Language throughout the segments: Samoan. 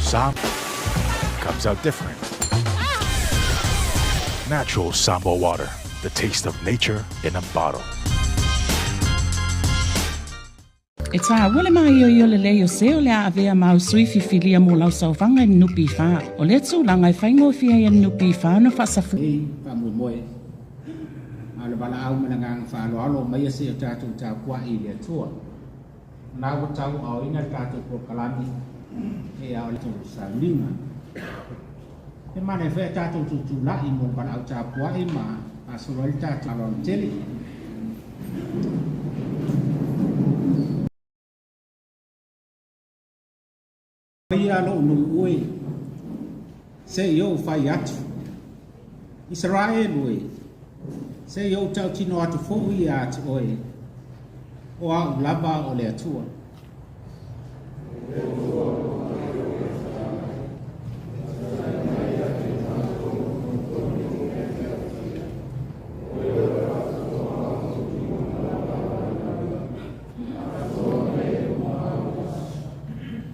Sam comes out different. Natural Samoa water, the taste of nature in a bottle. E tāua le māioio lelei o se o le a avea māu sui fifilia mō lau saofaga i le NPF. O lea tulaga e faigofie ai e le NPF ona faasafu. Nei faamoemoe, a o le valaau ma le agaga faaaloalo aumaia se i o tatou tapuai i le Atua. O na ua tauaaoina le tatou polokalame e ao le sauniga. E manaia foi a tatou tutulai mo le valaau tapuai ma faasolo ai le tatou aloalo tele. Maia lou nuu e, se i ou fai atu. Isaraelu e, se i ou tautino atu foi ia te oe, o au lava o le Atua.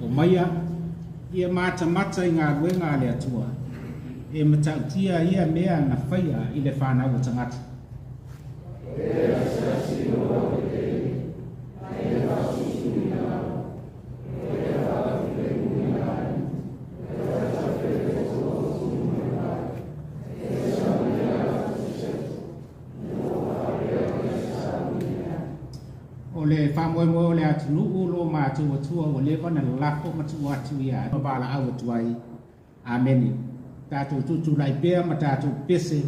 Omaia ia matamata i galuega a le Atua, e matautia ia mea na faia i le fanau a tagata. O le faamoemoe o le atunuu lo matou Atua ua leva ona lalafo ma tuu atu ia ma valaau atu ai. Amene. Tatou tutulai pea ma tatou pese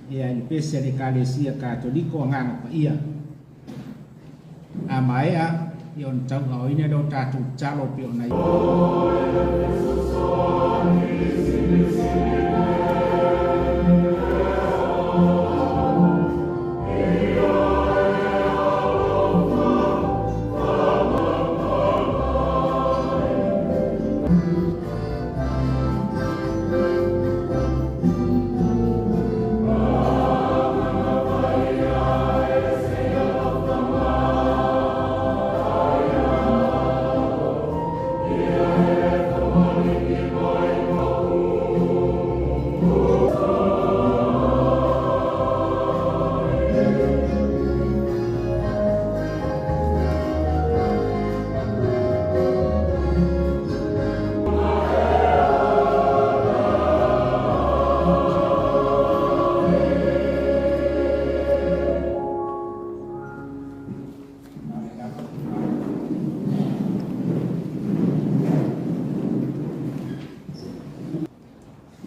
ia i le pese a le Ekalesia Katoliko Agaga Paia. A maea, ia ona tauaaoina lea o tatou tatalo pei ona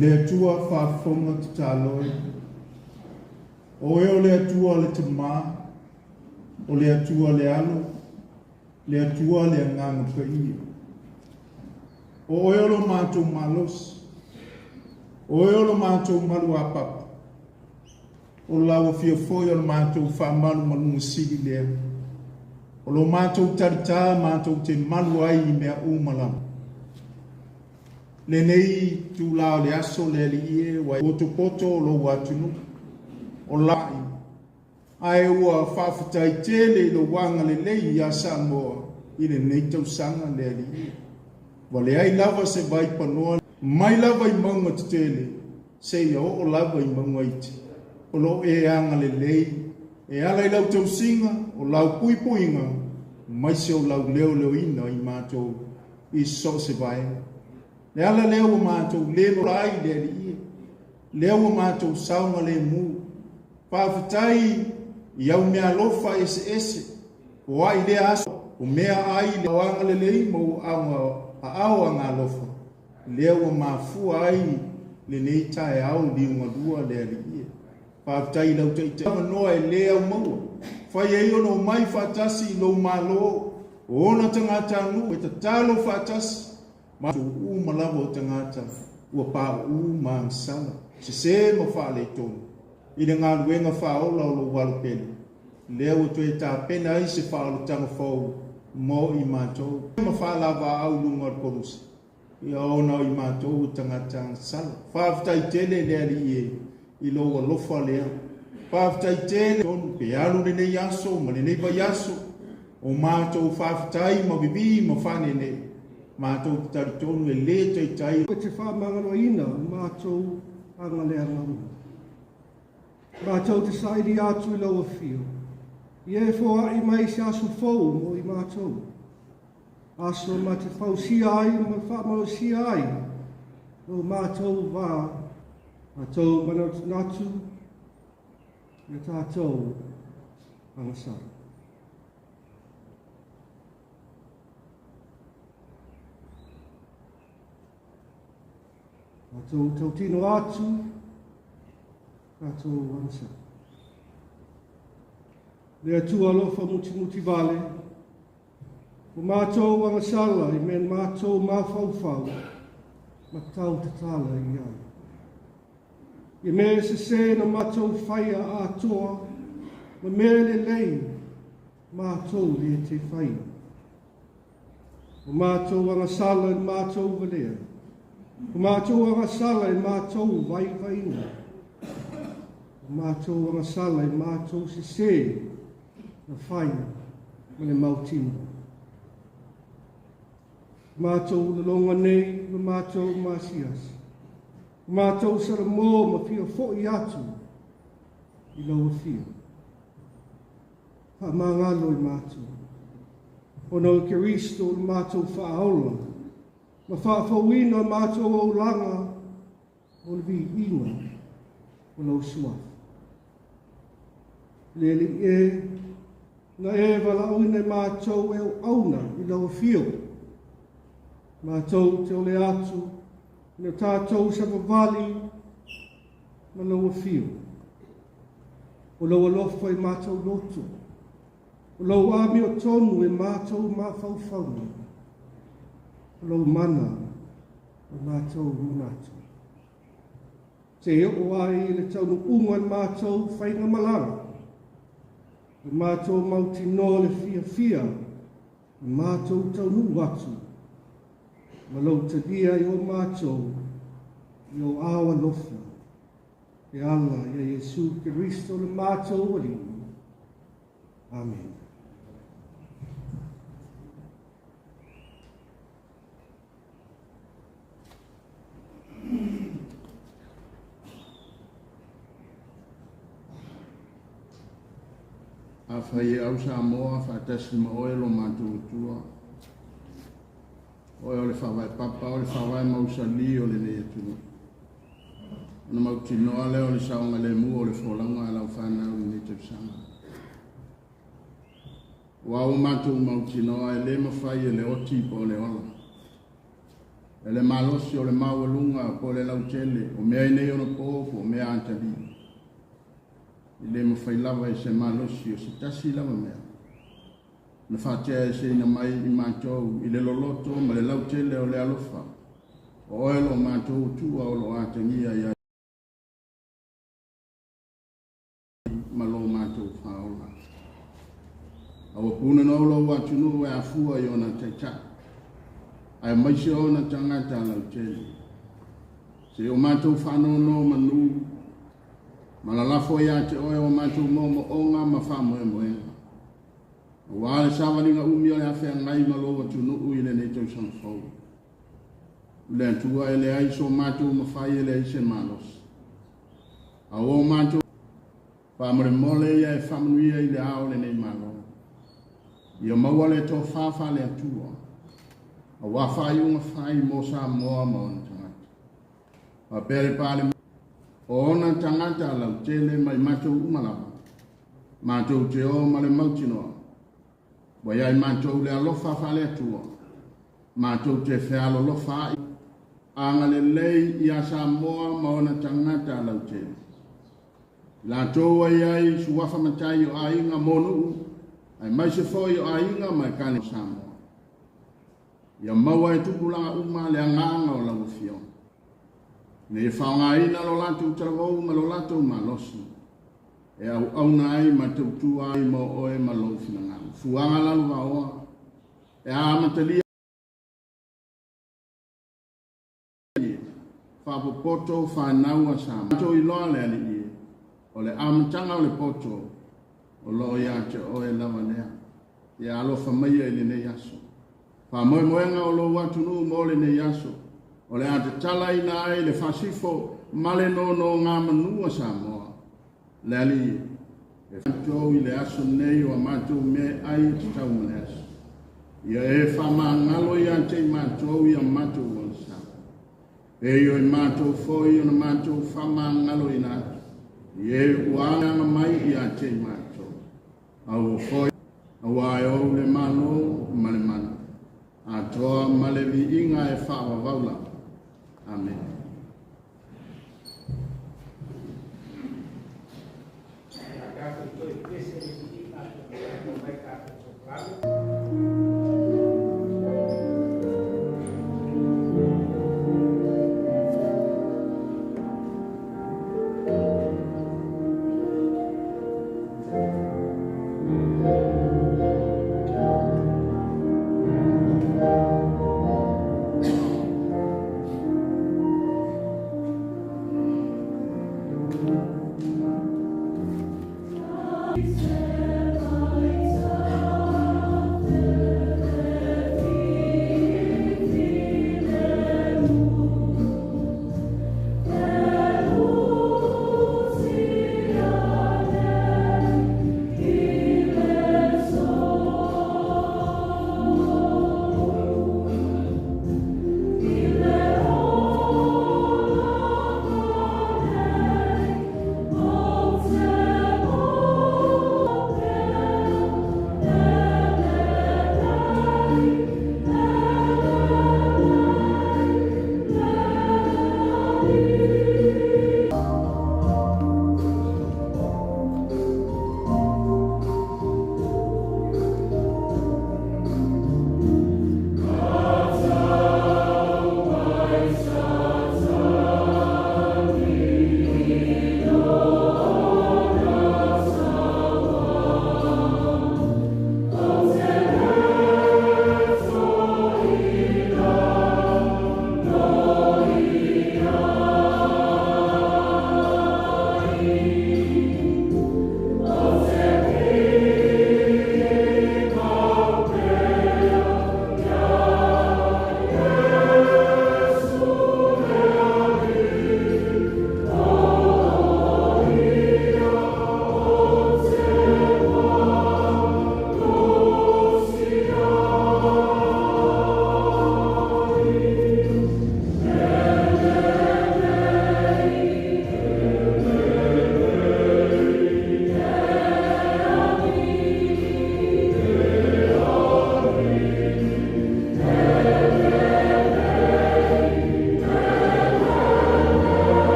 Le Atua faafofoga tatalo e. O oe o le Atua le Tama, o le Atua le Alo, le Atua le Agaga Paia. O oe o lo matou malosi, o oe o lo matou maluapapa, o lau afio foi o le matou faamalumaluga sili lea. O lo matou talitā matou te malu ai i mea uma lava. Lenei itula o le aso le Alii e, ua potopoto o lou atunuu, o lai, ae ua faafetai tele i lou agalelei ia Samoa i lenei tausaga le Alii e. Ua leai lava se vai panoa mai lava i mauga tetele seia oo lava i mauga iti. O lo o e agalelei e ala i lau tausiga, o lau puipuiga, maise o lau leoleoina i matou i so o se vaega. Le ala lea ua matou le mola ai le Alii e, lea ua matou saogalemu. Faafetai i au meaalofa eseese, o ai lea aso, o mea ai le agalelei ma ou aao agalofa, lea ua mafua ai lenei taeao liugalua le Alii e. Faafetai i lau Taitai avanoa e le au maua, fai ai ona omai faatasi i lou Malo, o ona tagatanuu e tatalo faatasi, ma uma lava o tagata ua pauu ma agasala, sese ma faaletonu i le galuega faaola o lou alo pele, lea ua toe tapena ai se faaolataga fou mo i matou, ma faalavaau i luga o le kolusi, ia ona o i matou o tagata agasala. Faafetai tele le Alii e i lou alofa lea. Faafetai tele tonu pe alu lenei aso ma lenei vaiaso o matou faafetai ma vivii ma faaneenee. Matou te talitonu e lē taitai. E te faamagaloina o matou agaleagaina. Matou te saili atu i lau afio, ia e foai mai se aso fou mo i matou. Aso ma te fausia ai ma faamalosia ai lo matou va, matou manatunatu, ia tatou agasala. Tatou tautino atu, tatou agasala. Le Atua alofa mutimuti vale, o matou agasala i mea matou mafaufau, ma tau tatala i ai. I mea sese na matou faia atoa, ma mea lelei matou le te faia. O matou agasala i matou valea, o matou agasala i matou vaivaina, o matou agasala i matou sese na fai ma le mautino. Matou laloga nei ma matou masiasi, o matou salamo ma fia fo'i atu i lau afio. Faamagalo i matou, ona o Keristo le matou faaola, ma faafouina matou olaga o le viiga o lau suafa. Le Alii e, na e valaauina i matou e auauna i lau afio, matou te ole atu ina tatou savavali ma lau afio. O lau alofa i matou loto, o lau amiotonu e matou mafaufauga, o lau mana o matou manatu. Te oo ai le taunuuga i matou faiga malaga, le matou mautinoa le fiafia, le matou taunuu atu, ma lau talia i o matou, i o ao alofa, e ala ia Iesu Keristo le matou Alii. Amen. Afai e au Samoa faatasi ma oe lo matou Atua. Oe o le faavae papa, o le faavae mausali o lenei atunuu. Ona mautinoa lea o le saogalemu o le folauga a lau fanau i lenei tausaga. Ua o matou mautinoa e lē mafai e le oti po o le ola, e le malosi o le maualuga po o le lautele, o mea i nei ona po po o mea atali. I lē mafai lava e se malosi o se tasi lava mea na faatea eseina mai i matou i le loloto ma le lautele o le alofa o oe lo matou Atua o lo atagia ia ma lo matou faaola. A ua punonou lou atunuu e afua i ona taitai, ae maise ona tagata lautele. Se o matou faanono manu, ma lalafo ia te oe o matou moomooga ma faamoemoega. Aua le savaliga umi o le afeagai ma lou atunuu i lenei tausaga fou. Le Atua e leai so matou mafai e leai se malosi. A o matou faamolemole ia e faamanuia i le ao lenei Malo. Ia maua le tofa le Atua, aua faaiuga fai mo Samoa ma ona tagata. Faapea le Palemene, o ona tagata lautele mai matou uma lava, matou te o ma le mautinoa, ua iai matou le alofa faale Atua, matou te fealolofa ai, agalelei ia Samoa ma ona tagata lautele. Latou ai ai suafa matai o aiga mo nuu, ae maise foi o aiga ma ekalesia Samoa. Ia maua e tupulaga uma le agaga o lau afioga. Ina ia faaaogaina lo latou talavou ma lo latou malosi, e auauna ai ma tautua ai mo oe ma lou finagalo. Fuaga lalovaoa, e amatalia faapopoto fanau a Samoa. Matou iloa le Alii e, o le amataga o le poto, o loo ia te oe lava lea. Ia alofa maia i lenei aso. Faamoemoega o lou atunuu mo lenei aso, o le a tatalaina ai le faasifo ma le nonogamanu a Samoa. Le Alii, e matou i le aso nei o a matou meaai e tatau ma le aso. Ia e faamagalo ia te i matou ia matou ogasami. E pei o i matou foi ona matou faamagaloina atu i e ua aga mai ia te i matou. Aua foi, auā e ou le Malo ma le mana, atoa ma le viiga e faavavau lava. Amene. Tatou toe pese le viiga mai tatou sokalalo.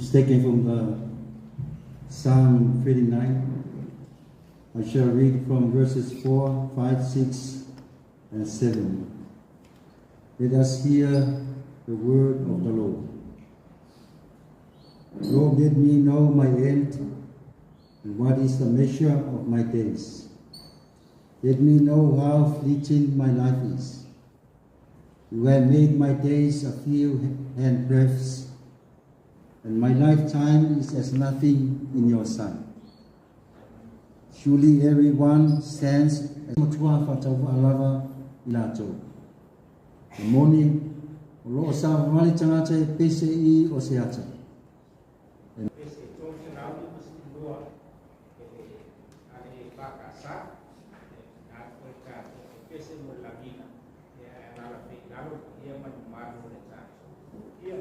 is taken from the Psalm 39. I shall read from verses 4, 5, 6, and 7. Let us hear the word of the Lord. Lord, let me know my end and what is the measure of my days. Let me know how fleeting my life is. You have made my days a few handbreadths, and my lifetime is as nothing in your sight. Surely everyone stands as matua whatau i latou. E moni, o loo savavali tagata e pese i o se ata. Pese 392 e le a le EFKS na o le tatou pese mo le lagiga ia e alaala pea i lalo le paia ma le mamalu o le tatou. Ia.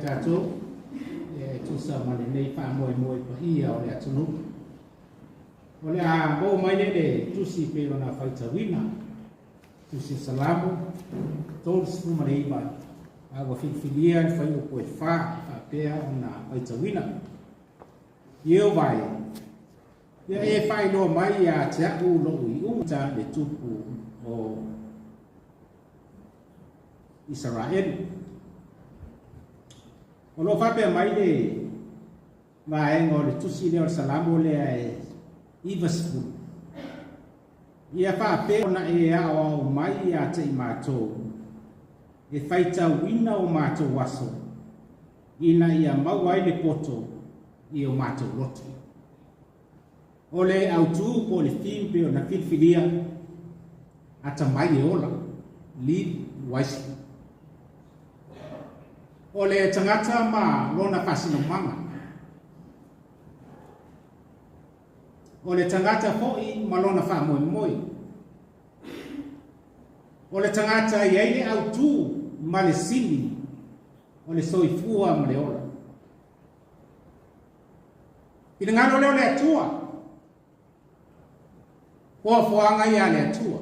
tatou e tusa ma lenei faamoemoe paia o le atunuu. O le a maua mai nei le tusi pei ona faitauina, Tusi o Salamo 39, a ua filifilia le fuaiupu e 4 e faapea ona faitauina. Ieova e, ia e faailoa mai ia te a'u lo'u iuga ta le tupu o Isaraelu. O lo o faapea mai le vaega o le tusi lea o le Salamo lea e 90. Ia faapea ona e aoao mai ia te i matou, e faitauina o matou aso, ina ia maua ai le poto i o matou loto. O le autū po o le theme pei ona filifilia, Atamai e ola, Live wisely. O le tagata ma lona faasinomaga. O le tagata foi ma lona faamoemoe. O le tagata e i ai le autū ma le sini o le soifua ma le ola. Finagalo lea o le Atua. Foafoaga ia a le Atua.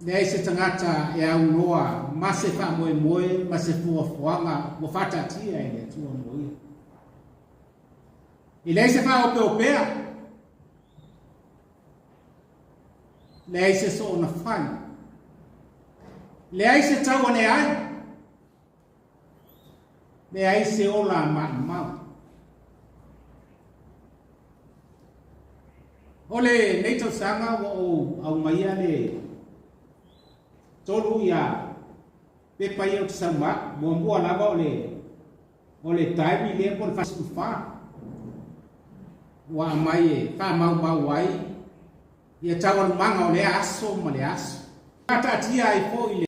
Leai se tagata e aunoa ma se faamoemoe ma se fuafuaga ua faataatia e le Atua mo ia. E leai se faaopeopea, leai se soona fai, leai se tauane ai, Leai se ola maumau. O lenei tausaga ua ou aumaia le tolu ia pepa ia ou te sau ma au. Muamua lava o le o le diary lea po o le 44 ua aumai e faamaumau ai ia taualumaga o lea aso ma lea aso. Faataatia ai foi le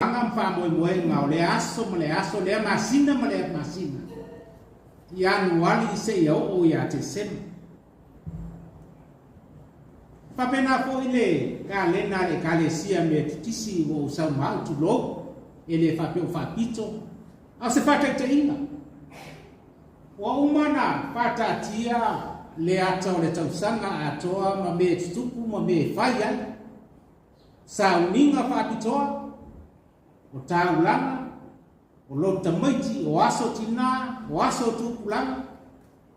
Aga ma faamoemoega o lea aso ma lea aso, lea masina ma lea masina, Ianuali seia oo ia Tesema. E faapena foi le kalena a le Ekalesia Metotisi ua ou sau ma au, tulou, e le faapea ua faapito, a o se faataitaiga. Ua uma ona faataatia le ata o le tausaga atoa ma mea e tutupu ma mea e fai ai. Sauniga faapitoa, o taulaga, o lotu tamaiti, o aso tinā, o aso tupulaga,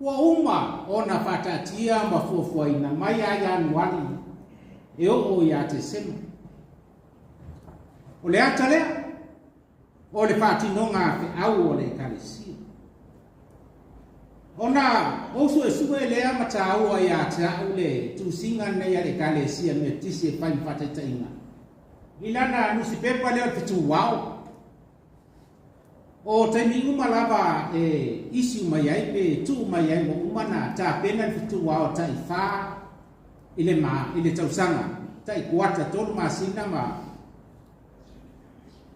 ua uma ona faataatia ma fuafuaina mai a Ianuari e oo ia Tesema. O le ata lea, o le faatinoga a feau o le Ekalesia. Ona ou suesue lea ma taua ia te au le tusiga lenei a le Ekalesia Metotisi e fai ma faataitaiga i lana nusipepa lea o le Fetuao. O taimi uma lava e issue mai ai pe tuu mai ai ua uma na tapena le fetuao tai-fa i le ma i le tausaga tai-kuata tolu masina ma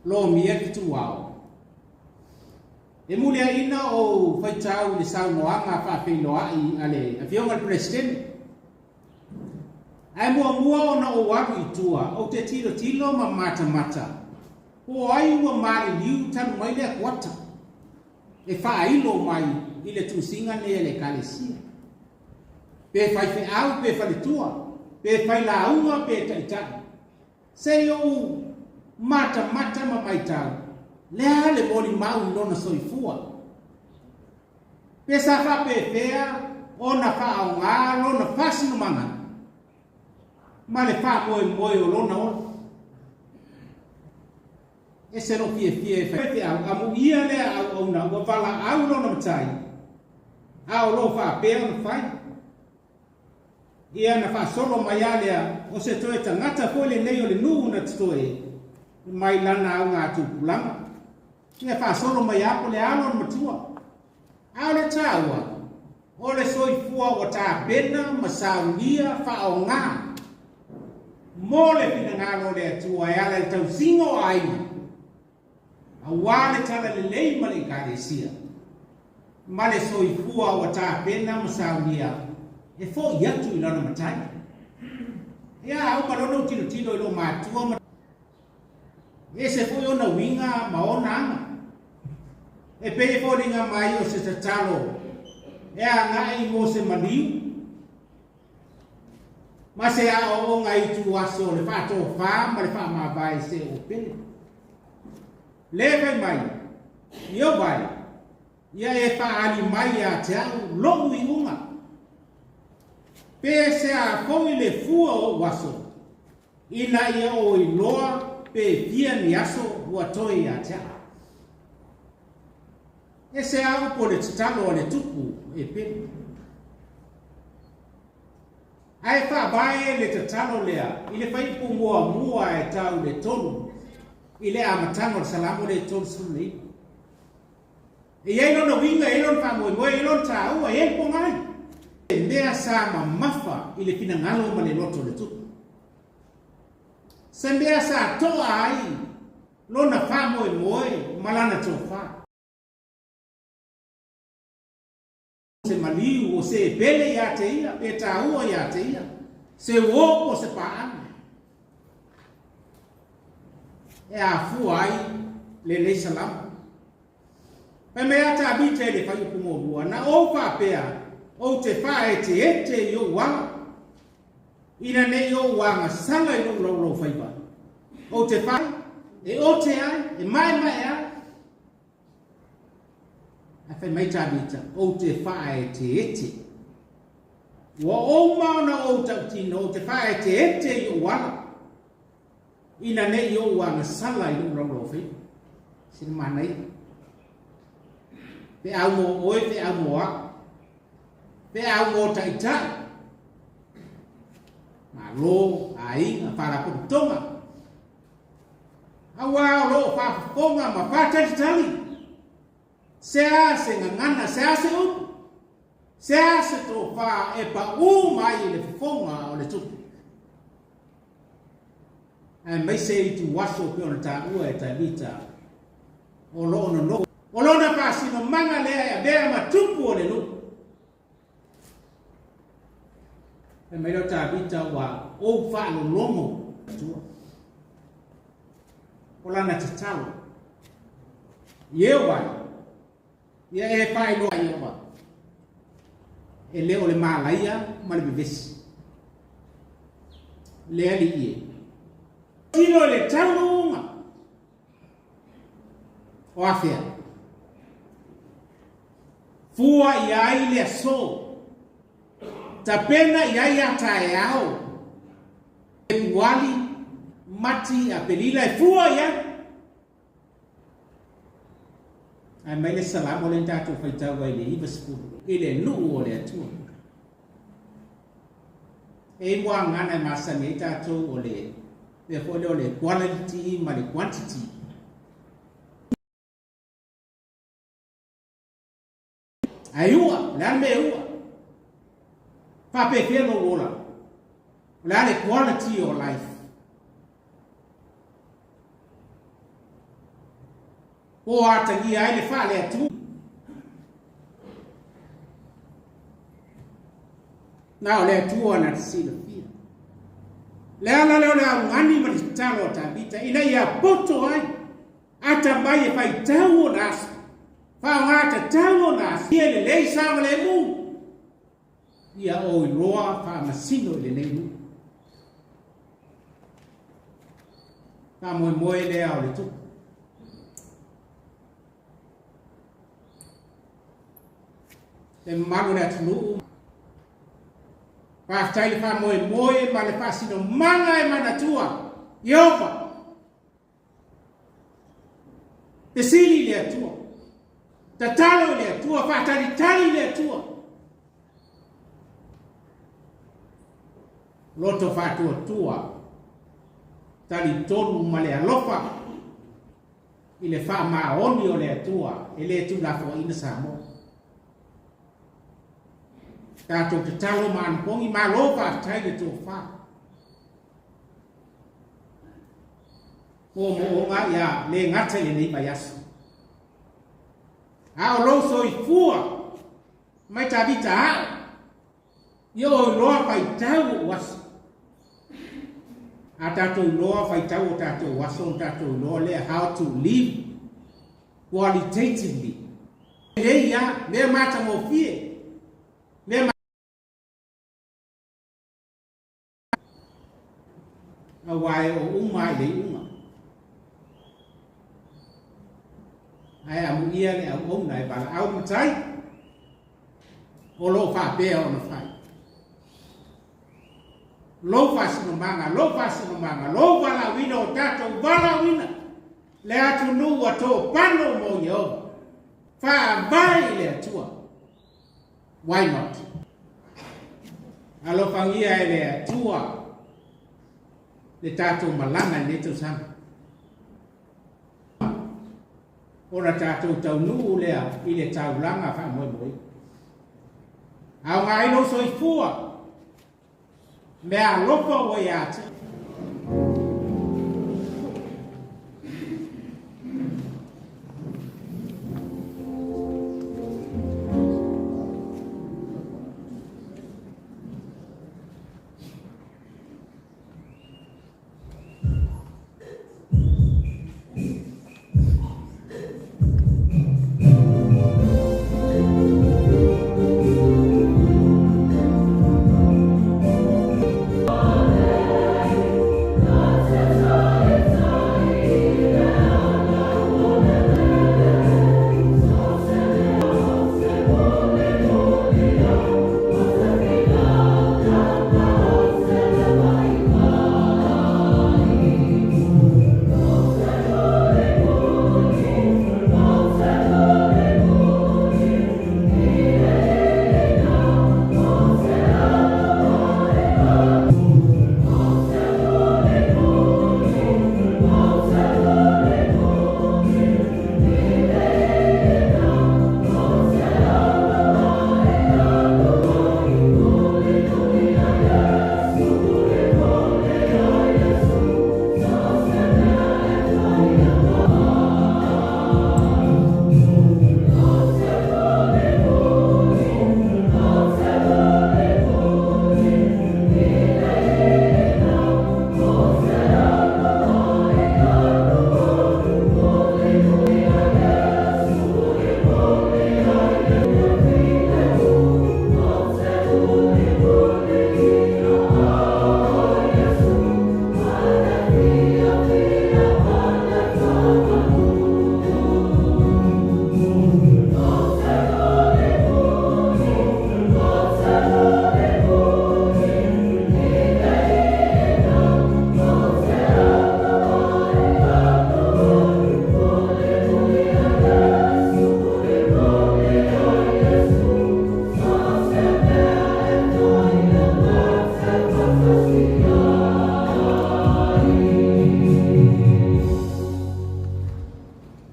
lomia le fetuao. E muliaina ou faitau i le saunoaga faafeiloai a le Afioga i le Peresetene. Ae muamua ona ou alu i tua, ou te tilotilo ma matamata, po o ai ua maliliu talu mai lea kuata e faailo mai i le tusiga nei a le Ekalesia. Pe faifeau pe faletua, pe failauga pe taitai. Se i ou matamata ma maitau, le a le molimau i lona soifua? Pe sa faapefea ona faaaoga lona faasinomaga ma le faamoemoe o lona ola? Ese lou fiafia e faifeau, amuia lea auauna ua valaau lona matai, a o lo o faapea ona fai. Ia na faasolo mai a lea, o se toe tagata foi lenei o le nuu na totoe mai lana augatupulaga. Ia faasolo mai a po le a lona matua. A o le taua, o le soifua ua tapena ma saunia faaaoga mo le finagalo o le Atua e ala i le tausiga o aiga, aua le talalelei ma le Ekalesia, ma le soifua ua tapena ma saunia e fo'i atu i lana Matai. Ia a uma loa ona ou tilotilo i lou matua ma E ese foi ona uiga ma ona aga. E pei e foliga mai o se tatalo e agai mo se maliu ma se aoaoga i ituaso o le faatofā ma le faamavae i se o pele. Le fai mai, Ieova e, ia e faaali mai ia te au loʻu iuga, pe se a foi le fua o ou aso, ina ia ou iloa pe fia ni aso ua toe ia te au. E se a upu o le tatalo a le tupu e pele. Ae faavae le tatalo lea i le fuaiupu muamua e tau i le 3 i le amataga o le Salamo lea 39. E i ai lona uiga, e i ai lona faamoemoe, e i ai lona taua, e i ai le pogai. E mea sa mamafa i le finagalo ma le loto o le tupu. Se mea sa toa ai lona faamoemoe ma lana tofa. Se maliu o se pele ia te ia, pe taua ia te ia, se uō po o se pāʻani. E afua ai lenei salamo. Fai mai a Tavita i le fuaiupu muamua, Na ou faapea, ou te faaeteete i ou ala, ina ne i ou agasala i lou laulaufaiva. Ou te fai, e ote ai, e maemae ai. Ae fai mai Tavita, Ou te faaeteete. Ua uma ona ou tautino, ou te faaeteete i ou ala, ina ne i ou agasala i lou laulaufaiva. Sina manaia. Feau mo oe, feau mo au. Feau mo taitai. Malo, aiga, faalapotopotoga. Auā o lo o faafofoga ma faatalitali. Se a se gagana, se a se upu, se a se tofā e paʻū mai i le fofoga o le tupu. Aemaise ituaso pei ona taua e Tavita o lo o nonofo. O lona faasinomaga lea e avea ma tupu o le nuu. Fai mai lea o Tavita, Ua ou faalologo Atua. O lana tatalo, Ieova e, ia e faailoa Ieova, e le o le malaia ma le vevesi. Le Alii e. Tilo i le taunuuga o afea. Fua i ai le aso. Tapena i ai a taeao. Pepuali, Mati, Apelila e fua i ai. Ae mai le Salamo lea na tatou faitau ai i le 90 i le nuu o le Atua. E i muagana e masani ai tatou o le mea foi lea o le quality ma le quantity. Ae ua, o le a le mea e ua? Faapefea lou ola? O le a le quality o life? Po o atagia ai le faale-Atua? Na o le Atua na te silafia. Le ala lea o le augani ma le tatalo a Tavita ina ia poto ai Atamai e faitau ona aso, faaaoga tatau ona aso, ia lelei saogalemu, ia ou iloa faamasino i lenei nuu. Faamoemoe lea o le tupu. Le mamalu o le atunuu, faafetai le faamoemoe ma le faasinomaga e manatua Ieova. Fesili i le Atua. Tatalo i le Atua, faatalitali i le Atua. Loto faatuatua, talitonu ma le alofa i le faamaoni o le Atua e le tuulafoaiina Samoa. Tatou tatalo ma anapogi, malo faafetai le tofa. Moomooga ia le gata i lenei vaiaso. A o lou soifua mai Tavita ao, ia o iloa faitau ou aso. A tatou iloa faitau o tatou aso ona tatou iloa lea how to live qualitatively. Lelei lava, mea matagofie, mea aua e oo uma lava i le iuga. Ae amuia le auauna e valaau matai, o lo o faapea ona fai. Lou faasinomaga, lou faasinomaga, lou valaauina o tatou valaauina, le atunuu ua topano mo Ieova. Faavae i le Atua. Why not? Alofagia e le Atua le tatou malaga i lenei tausaga. Ona tatou taunuu lea i le taulaga faamoemoe. Aoga ai lou soifua, mea alofa ua ia te.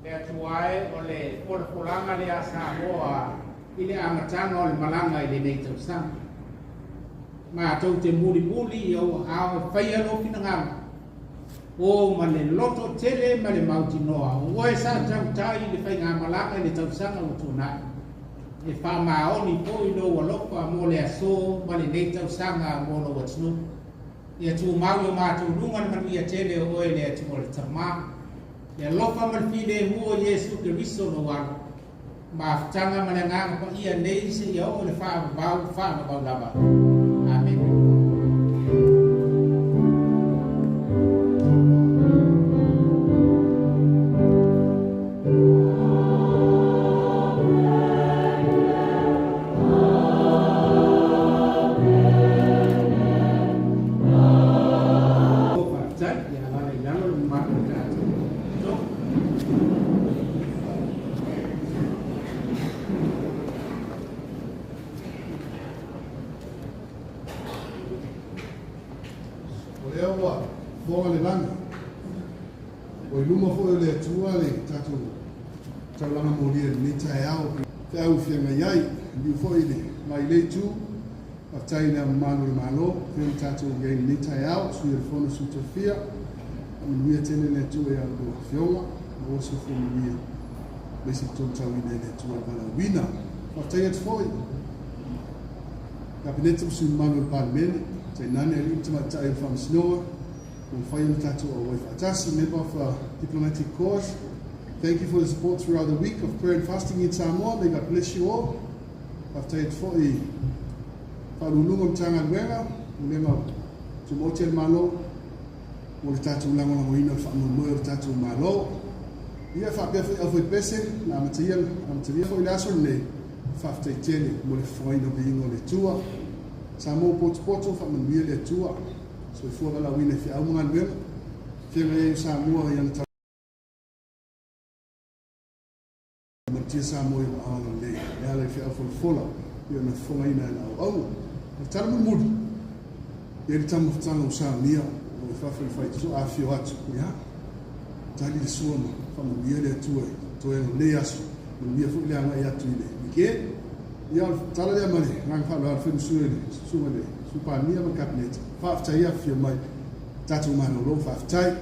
Le Atua e, o le folafolaga lea a Samoa i le amataga o le malaga i lenei tausaga. Matou te mulimuli i ou aao e faia lou finagalo, o ma le loto tele ma le mautinoa o oe sa tautai i le faigamalaga i le tausaga ua tuanai. E faamaoni foi lou alofa mo le aso ma lenei tausaga mo lou atunuu. Ia tumau i o matou luga le manuia tele o oe le Atua le Tama, le alofa ma le filemu o Iesu Keriso lou Alo, mafutaga ma le Agaga Paia nei seia oo i le faavavau faavavau lava. Amene. Faafetai, ia alala i lalo le mamalu o le tatou Fono. O lea ua fofoga le lagi, ua i luma foi o le Atua le tatou taulaga molia i lenei taeao. Feau feagai ai, liu foi le mai lei itu, faafetai i le mamalu o le Malo, pei ona tatou i ai i lenei taeao, Sui o le Fono Sui Tofia, faamanuia tele le Atua i a oulua afioga, maua soifua manuia, aemaise le tolotauina e le Atua i le valaauina. Faafetai atu foi Kapeneta ma sui mamalu o le Palemene, tainane alii ma tamaitai o le Faamasinoga, Ua mafai ona tatou auai faatasi. Member of Diplomatic Corps, thank you for the support throughout the week of prayer and fasting in Samoa. May God bless you all. Faafetai atu foi i Faauluuluga o Matagaluega, Pulega Tumaoti a le Malo mo le tatou lagolagoina o le faamoemoe o le tatou Malo. Ia faapea foi aufaipese na amatalia amatalia foi le aso lenei. Faafetai tele mo le fofogaina o viiga o le Atua. Samoa ua potopoto, faamanuia le Atua. Soifua valaauina i feau ma galuega. Feagai ai o Samoa i ana taumatia Samoa i ona ao lelei e ala i feau folafola i ona fofogaina e na auauna. O le tala mulimuli, e i ai le taumafataga ua saunia o lo o i fafo i le faitotoa afifio atu, ia, tali le sua ma faamanuia le Atua i toega o lenei aso, manuia foi le agai atu i le weekend. Ia, o le tala lea ma le agaga faaaloalo fai ma sui o le Susuga i le Sui Palemia ma le Kapeneta. Faafetai afifio mai, tatou malolo, faafetai.